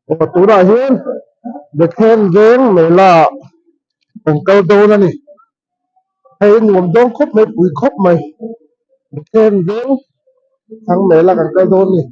Aw tunah hian Bethlehem veng mela ah kan kal dawn a ni. Hei nuam dawn khawp mai pui khawp mai Bethlehem veng thlang mela kan kal dawn a ni.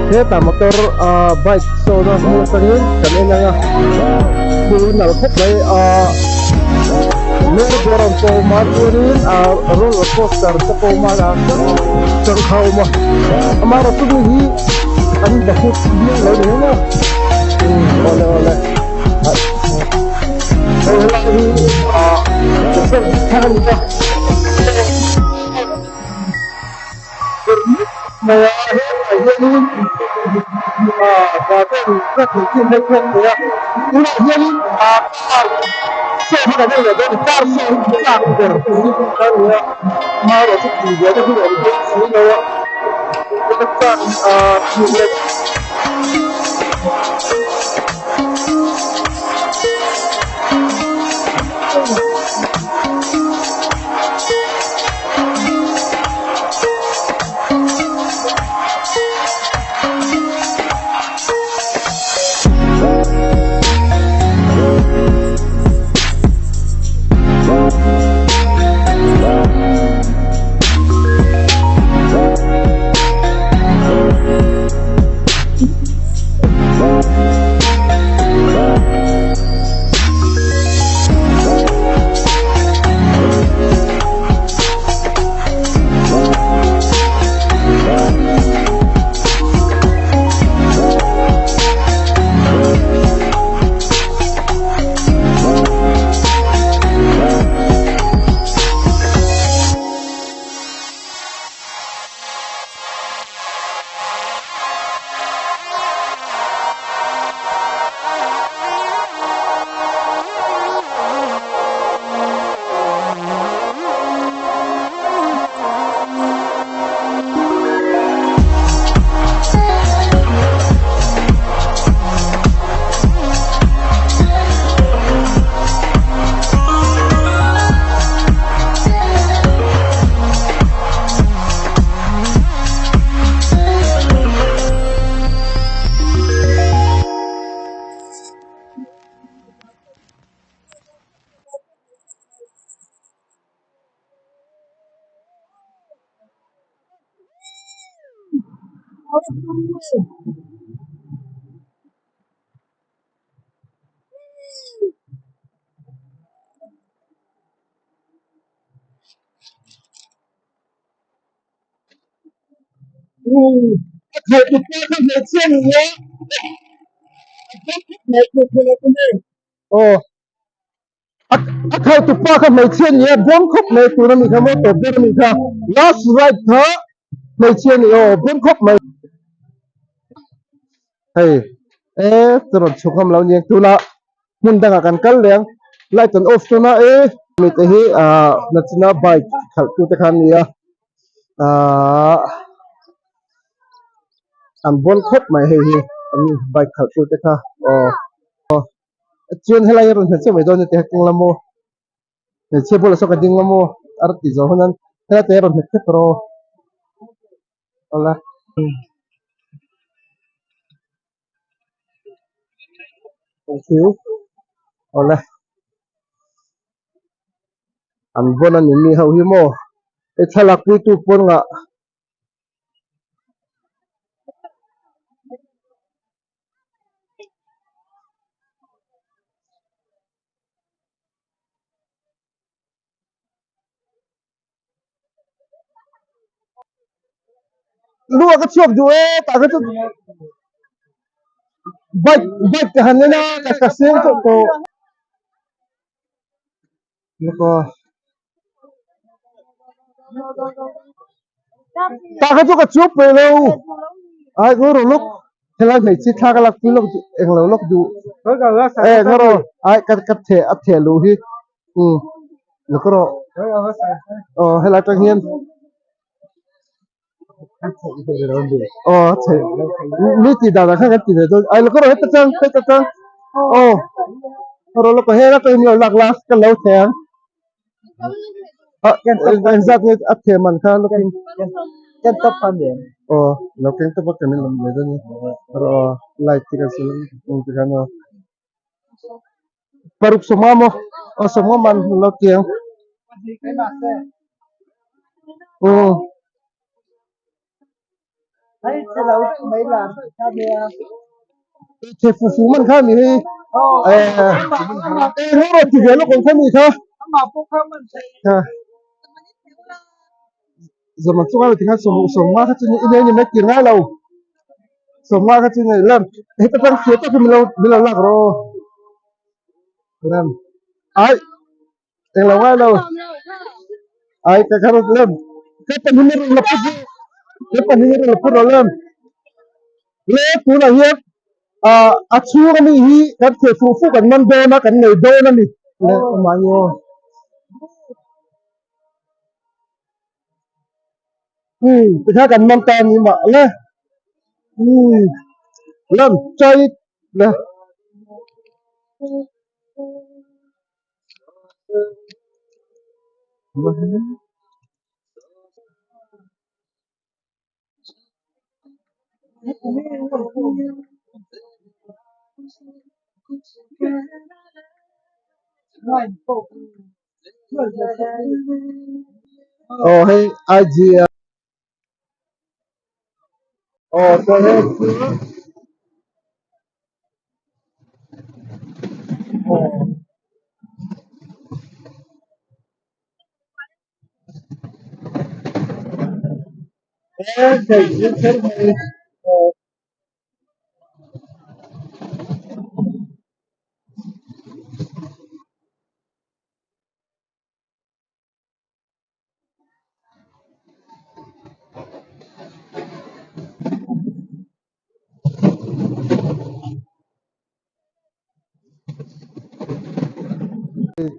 Hetah motor ah bike sawn a hmun atangin kan en ang a thil nalh khawp mai ah merry go round pawh a awm a chuanin ah roller coaster te pawh a awm a changkha a awm a amaherawhchu chu mi hi an bahut viau lo ni em a awle awle hei helai hi ah thar a ni a. Mai a helai hianin garden ka tih chin hi khawk thei a tunah hianin car show hi kan en leh dawn a ni car show hi chak ber a ni a amaherawhchu tih ve te hun a awm dawn si lo a car tih leh. Aw a khalh tu pa kha hmeichhia ni a bawn khawp mai tun a nih kha maw tawp ber a nih kha last ride kha hmeichhia ni aw bawn khawp mai hei e chu rawn chhuk ngam lo aniang tunah hmun dangah kan kal leh ang light an off dawn a e mite hi ah nachina bike khalh tu te kha an ni a ahh an bawn khawp mai hei hi an bike khalh tu te kha aw aw chuan helai hi a rawn hmeichhe mai dawn a ni tih a keng lam aw hmeichhia bulah sawn ka ding lam aw a rawn tih zawh hun an helai te hi a rawn hmet hrep rawh aw awle. Thank you awle an vawn a ni mi ho hi maw hei thlalak pui tu pawn ngah. Lua ka chhuak duh e tah kha chu bike bike ka han en a ka ka seng tawh tawh. Tah kha chu ka chuak peih lo ai ngaw rawh lawk helai hmeichhe thla ka lak pui lawk duh englo lawk duh e ngaw rawh ai ka ka theh a theh luh hi umm lawk rawh aw helai atang hian. Aw chhe mi tih dan ah khan kan ti ve dawn ai lawk rawh heta tang heta tang aw rawh lawk he la tawhin lo lak la ka lo thei ang ah engzat nge a theh man kha lawk in aw lo keng tawp a kan in lam ve dawn a rawh aw light te kan siam ang tikhan aw paruk sawmnga maw aw sawmnga man lo ti ang aw. Thei fu fu man kha mi hei eh eh ro ro ti ve lawk ang kha mi kha zaman chunga lo ti khan sawm sawmnga kha chu ni i nei mai tir ngai lo. Sawmnga kha chu nei lam heta tang hriat tak hi min lo min lo lak rawh ram ai englo ngai lo ai ka kha lam ka pahnih ni la put ka pahnih ni la put rawh lam le tunah hian a a chhung ami hi kan theh fuh fuh kan man dawn a kan nei dawn a ni le mahni aw. Hmm tikha kan man ta ni mah le hmm lam chai le Aw hei IG a aw chuan hei chu aw. Aw.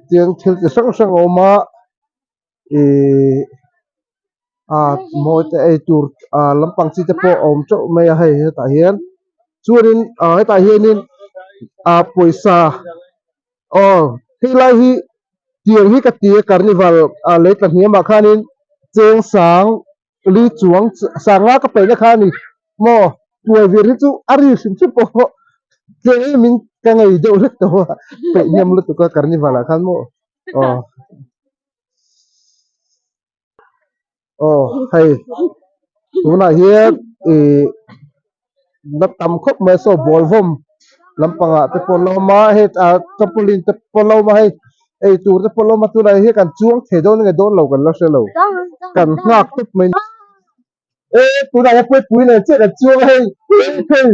Tiang thil chi hrang hrang a awm a ihh ah mawi te ei tur ah lampang chi te pawh a awm teuh mai a hei hetah hian chuanin ah hetah hianin ah pawisa aw helai hi tiang hi ka ti a carnival ah lei tla hniamah khanin cheng sang li chuang sanga ka paihna kha a ni maw tuai vir hi chu a ri hrim hrim pawh tlem em in ka ngei deuh hlek tawh a peih hnem lutuk a carnival ah khan maw aw aw hei tunah hian ih la tam khawp mai saw ball vawm lampangah te pawh la awm a hetah trampoline te pawh la awm a hei eitur te pawh la awm a tunah hian kan chuang thei dawn nge dawn lo kan la hre lo kan nghak tawp mai e tunah hian puipui nen chiah kan chuang a hei hei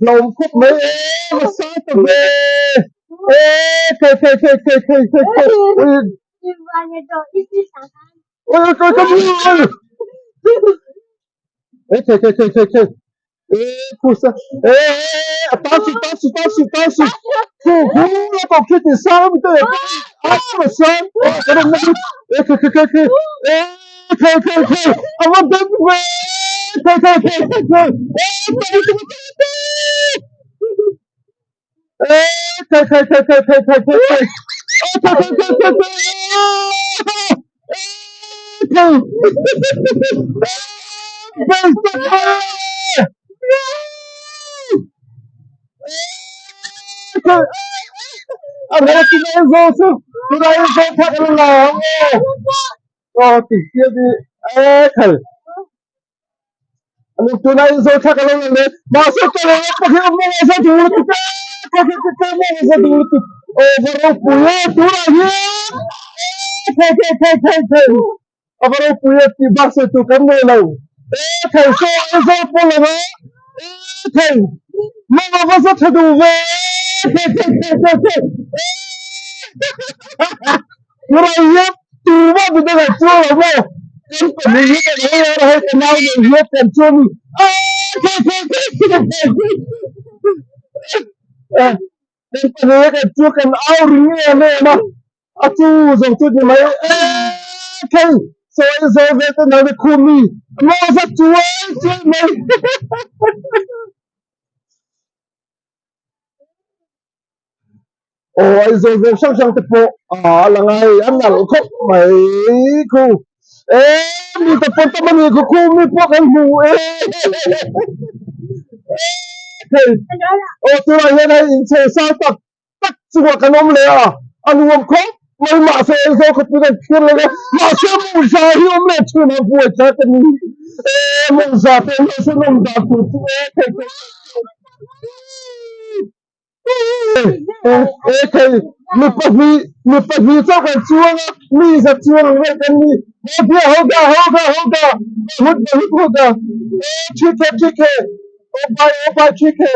hlauhawm khawp mai e nasa ta ve e thei thei thei thei thei thei thei ui ui ui ui ui ê thei thei thei thei thei ê phusa ê a ta su ta su ta su ta su khu khu la ko khi ti sang mi te a ma sang ka rom na ê thei thei thei thei ê thei thei thei a va den ve thei thei thei thei thei ê thei thei thei thei thei thei thei thei thei thei thei thei ê thei thei thei thei thei ê thei thei Ani tuna in zo thak alo lang le mahse ka lo pa khi awm lo sa du tu ka ka khi ka ka mo sa du tu o varo pui e tuna hi the the the the the avaro pui e ti bak se tu kan nei lo. E thei saw Aizawl pawl lo va e thei mawng a va za tha duh ve thei thei thei thei thei e Tunah hian tumah mi dangah chuang lo maw kan pahnih hi kan hawi a hei ka nau nei hian kan chuan i e thei thei thei thei thei thei Kan pahnih kan chu kan au ring em em a, a chu zawng chu ni mai e thei sawi zo ve te nau te khu mi maw za chuai chuai mai. Aw Aizawl veng hrang hrang te pawh a la ngai a nalh khawp mai khu e mi te pawn tam a ni khu khu mi pawh kan hmu e thei aw tunah hian hei inchei sang tak tak chungah kan awm leh a a nuam khawp mai mahse Aizawl khawpui kan thlir leh a mahse mawza hi awm leh thin a buai tlat a ni e mawza te hian se nawm dan tur chu e thei thei E thei mi pahnih mi pahnih chauh kan chuang a mi za chuang ang vel kan ni ho bia ho da ho da ho da bahut bahut ho da e thik he thik he o bhai o bhai thik he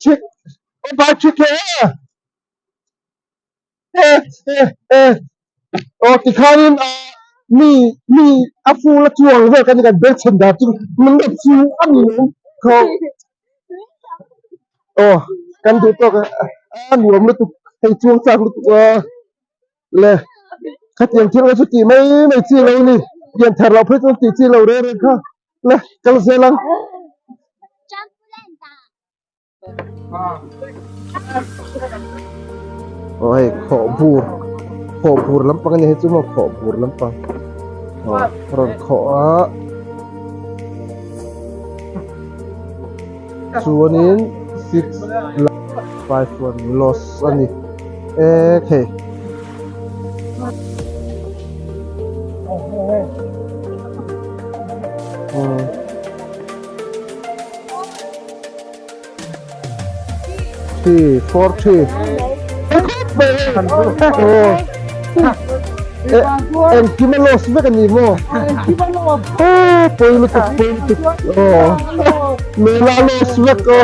thik o bhai thik he e e e aw tikhanin a mi mi a ful a chuang vel kan ni kan bel chhan dan chu min la chu a ni lo khaw aw kan duh tawk a a nuam lutuk hei chuang chak lutuk a le khatiang thil kha chu tih mai mai chi lo ni pian thar loh phei chuan tih chi lo reng reng kha le kal zel ang. Aw hei khawh bur khawh bur lampang a ni hei chu maw khawh bur lampang aw a rawn khawh a chuanin six 5 one loss a ni e thei. Three, four, three. Engkim a loss vek a ni maw? Pawi lutuk, pawi lutuk. Mela loss vek aw.